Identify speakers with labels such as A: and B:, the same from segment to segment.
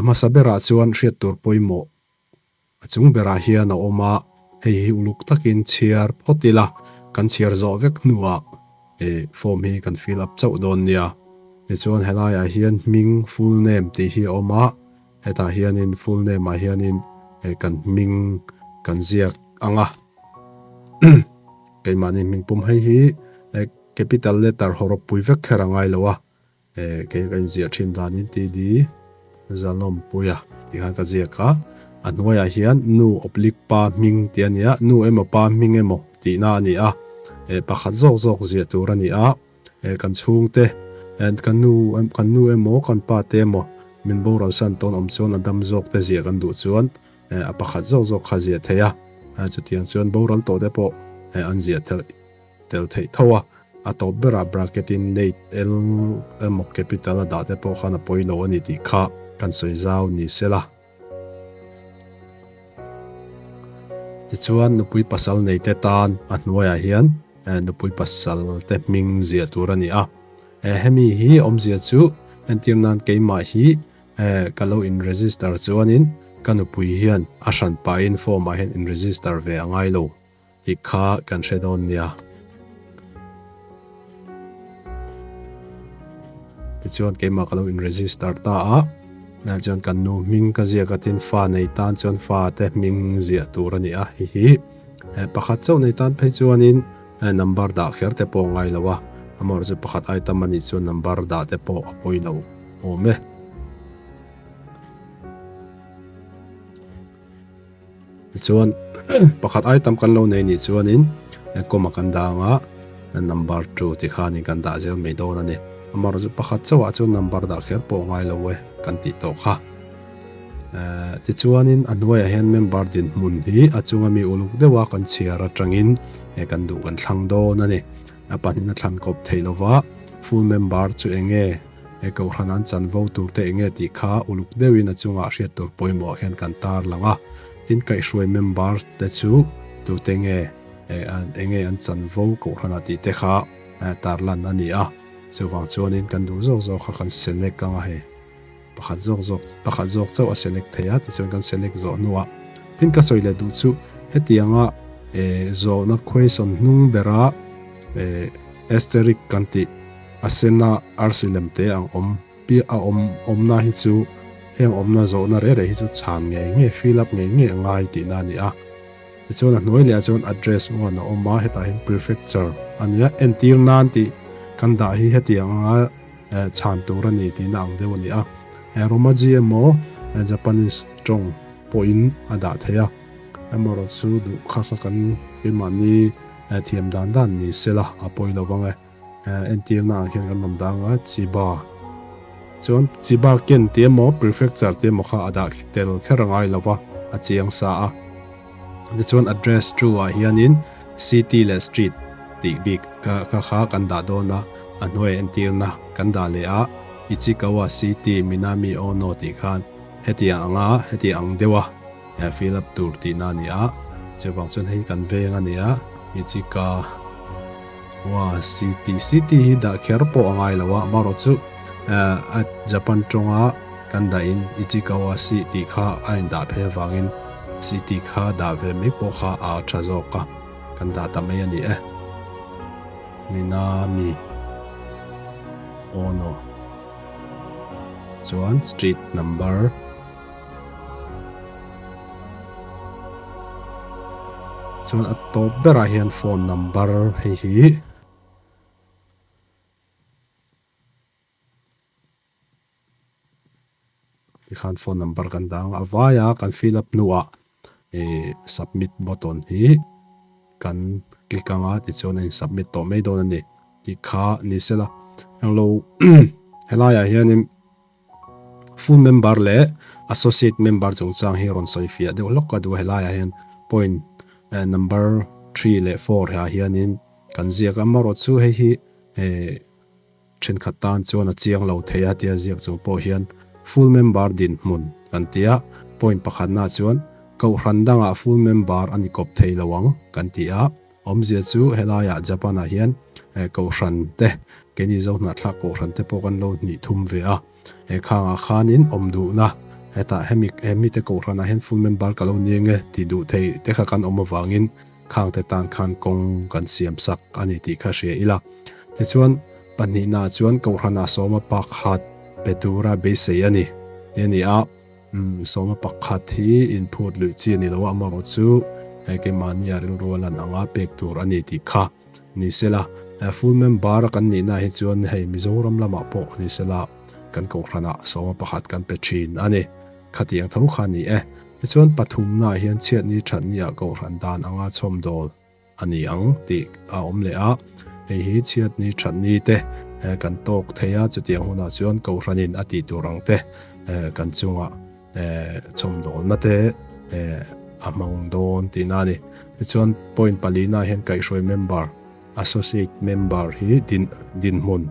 A: hmasa berah chuan hriat tur pawimawh a chung berah hian a awm a, hei hi uluk takin chhiar phawt ila, kan chhiar zawh vek hnuah form hi kan fill up chauh dawn nia. Tichuan helaiah hian hming full name tih hi a awm a, hetah hianin full name ah hianin kan hming kan ziak ang a, keimahni hming pum hei hi capital letter hawrawp pui vek kher a ngai lo a. Kei ka inziah thin danin TD Zalawmpuia tih khan ka ziak a, a hnuaiah hian nu oblique pa hming tih a ni a, nu emaw pa hming emaw tihna a ni a, pakhat zawk zawk ziah tur a ni a, kan chhungte kan nu kan nu emaw kan pa te emaw min boral san tawn awm chuan a dam zawk te ziah kan duh chuan a pakhat zawk zawk kha ziah theih a, chutiang chuan boral tawh te pawh an ziah theih. tel theih tho a, a tawp berah bracket in late L emaw capital a dah te pawh khan a pawi lo a ni tih kha kan sawi zau ni se la. Tichuan nupui pasal nei te tan a hnuaiah hian nupui pasal te hming ziah tur a ni a, hemi hi awmzia chu entir nan keimah hi ka lo in register chuanin ka nupui hian a hran pahin form ah hian in register ve a ngai lo. Tih kha kan hre dawn nia. Tichuan keimah ka lo in register ta a, tunah chuan kan nu hming ka ziak a tin fa nei tan chuan fa te hming ziah tur a ni a hei hi pakhat chauh nei tan phei chuanin number dah kher te pawh a ngai lo a, amaherawhchu pakhat ai tam a nih chuan number dah te pawh a pawi lo awm e. Tichuan pakhat ai tam kan lo nei nih chuanin comma kan dah anga number 2 ti khanin kan dah zel mai dawn a ni. Amaherawhchu chu pakhat chauhah chuan number dah kher pawh ngai lo e kan tih tawh kha. Tichuanin a hnuaiah hian member dinhmun hi a chunga mi uluk deuha kan chhiar atangin kan duh kan thlang dawn a ni. A pahnihin a thlan kawp theih lova full member chu eng nge? He kohhran an chanvo tur te enge tih kha uluk deuhin a chungah hriat tur pawimawh hian kan tar lang a. Tin kaihhruai member te chu tute nge enge an chanvo kohhranah tih te kha tar lan a ni a. Chuvang chuanin kan duh zawk zawk kha kan select ang a hei. Pakhat zawk zawk pakhat zawk chauh a select thei a tichuan kan select zawh hnuah tin ka sawi leh duh chu hetianga zawhna question hnung bera asterisk kan tih A sena arsi lem te ang awm pi a awm awmna hi chu heng awmna zawhna reh reh hi chu chhan ngei ngei fill up ngei ngei a ngai tihna a ni a. Tichuan a hnuai leh ah chuan address one a awm a, hetah hian prefecture a nia, entir nan tih kan dah hi hetiang anga chhan tur a ni tihna ang deuh a ni a. Romaji emaw Japanese tawng pawhin a dah thei a, amaherawh chu duh kha kha kan keimahni thiam dan dan ni sela a pawi lo vang e. Entirna ang hian kan rawn dang a, Chiba chuan Chiba ken tih emaw prefecture tih emaw kha a dah tel kher a ngai lo va, a chiang sa a. Tichuan address to ah hianin city leh street tih bik kha kha kan dah dawn a, a hnuaiah entirna kan dah leh a, Ichikawa City Minami Ono tih khan hetiang anga hetiang ang deuha fill up tur tihna a ni a, chuvang chuan hei kan veng a ni a, Ichika. Wa city city hi dah kher pawh a ngai lo a amaherawh chu a Japan tawnga kan dahin Ichikawa si tih kha a indah phei avangin city kha dah ve mai pawh kha a tha zawk a kan dah ta mai a ni e. Minami Ono chuan street number. Chuan a tawp berah hian phone number hei hi tikhan phone number kan dah ang a vaia kan fill up hnuah ih submit button hi kan click ang a tichuan a in submit tawh mai dawn a ni tih kha ni sela englo helaiah hianin. Full member leh associate member chungchang hi rawn sawi fiah deuh hlawk a duh a helaiah hian point number 3 leh 4 ah hianin kan ziak a amaherawh chu hei hi thenkhat tan chuan a chiang lo thei a tia ziak chung pawh hian full member dinhmun kan ti a point pakhatnaah chuan kohhran dangah full member a ni kawp thei lo ang kan ti a. Awmzia chu helaiah Japan-ah hian kohhran te, keini Zohnahthlak kohhran te pawh kan lo hnih thum ve a. He khangah khanin awm duhna Hetah hemi hemi te kohhranah hian full member ka lo ni ange tih duh thei te kha kan awm avangin khang te tan khan kawng kan siam sak a ni tih kha hria ila. Tichuan pahnihnaah chuan kohhranah sawma pakhat pe tura beisei a ni tih a ni a. Umm sawma pakhat hi inphut luih chi a ni lo a, amaherawh chu keimahnia rilru a lan anga pek tur a ni tih kha. Ni sela, full member a kan nihna hi chuan hei Mizoram lamah pawh ni sela kan kohhranah sawma pakhat kan pe thin a ni. Khatiang tho kha a ni e. Tichuan pathumnaah hian chhiatni thatniah kohhran dan anga chhawmdawl a ni ang tih a awm leh a. Hei hi chhiatni thatni te kan tawk thei a, chutiang hunah chuan kohhranin a tih tur ang te kan chungah chhawmdawlna te a hmang dawn tihna a ni. Tichuan point palina hian kaihhruai member, associate member hi din dinhmun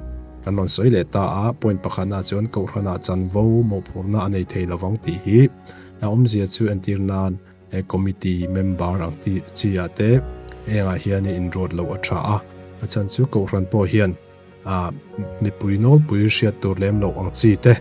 A: kan rawn sawi leh ta a. Point pakhatna chuan kohhranah chanvo mawhphurhna a nei thei lovang tih hi a awmzia chu entir nan committee member ang tih chi ah te engah hian inruat loh a tha a. A chhan chu kohhran pawh hian A mipui nawlpui hriat tur lem loh ang chi te,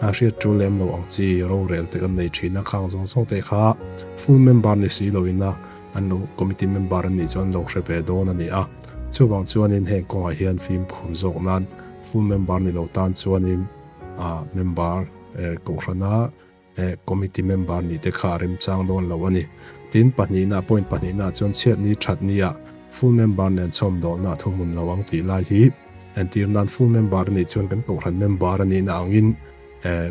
A: a hriat tul lem loh ang chi rorel te kan nei thin a, khang zawng zawng te kha full member ni si loin a an lo committee member an nih chuan an lo hre ve dawn a ni a. Chuvang chuanin heng kawngah hian fimkhur zawk nan full member ni lo tan chuanin a member kohhrana Committee member nih te kha a remchang dawn lo a ni. Tin, pahnihna, point pahnihna chuan chhiatni thatnia full member nen chhawm dawlna a thuhmun lo ang tih lai hi entir nan full member a nih chuan kan kohhran member a nihna angin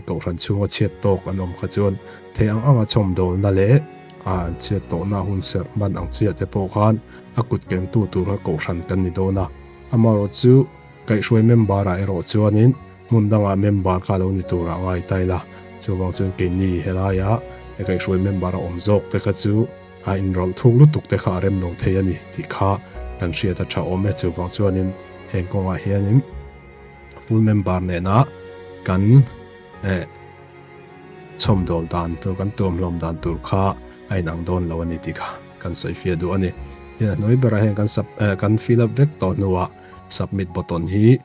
A: kohhran chhunga chhiat tawk an awm kha chuan theih ang anga chhawm dawlna leh chhiat tawhna hun serh hman ang chiah te pawh khan a kut kengtu tur kha kohhran kan ni dawn a. Amaherawhchu kaihhruai member ah erawh chuanin Hmun dangah member kha lo ni turah ngai ta ila, chuvang chuan keini helaia he kaihhruai member a awm zawk te kha chu a inrawlh thuk lutuk te kha a rem lo thei a ni tih kha kan hriat a tha awm e. Chuvang chuanin heng kawngah hianin full member nena kan eh chhawmdawl dan tur, kan tuamhlawm dan tur kha a inang dawn lo a ni tih kha kan sawi fiah duh a ni. Tin a hnuai berah hian kan sub eh kan fill up vek tawh hnuah submit button hi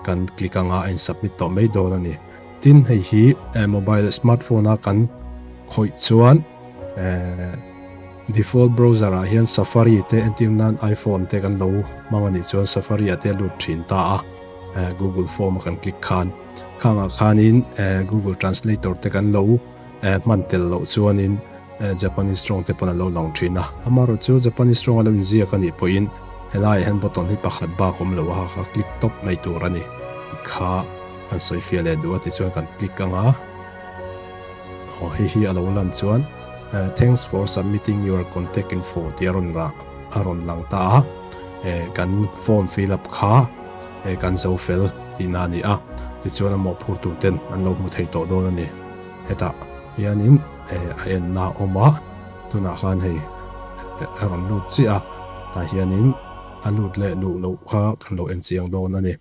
A: Kan click anga a in submit tawh mai dawn a ni. Tin hei hi mobile smartphone a kan khawih chuan default browser ah hian safari te entir nan iPhone te kan lo hmang a nih chuan safari ah te a lut thin ta a google form a kan click khan khangah khanin google translator te kan lo hman tel loh chuanin Japanese tawng te pawn a lo lang thin a, amaherawhchu Japanese tawng a lo inziak a nih pawhin helaiah hian button hi pakhat bak awm lo a, kha click tawp mai tur a ni tih kha kan sawi fiah leh duh a tichuan kan click ang a, aw hei hi a lo lan chuan thanks for submitting your contact info tih a rawn rah a rawn lang ta a, kan form fill up kha kan zo fel tihna a ni a, tichuan a mawhphurtu ten an lo hmu thei tawh dawn a ni hetah hianin. A enna a awm a, tunah khan hei a rawn lut chiah a, tah hianin a lut leh luh loh kha kan lo en chiang dawn a ni.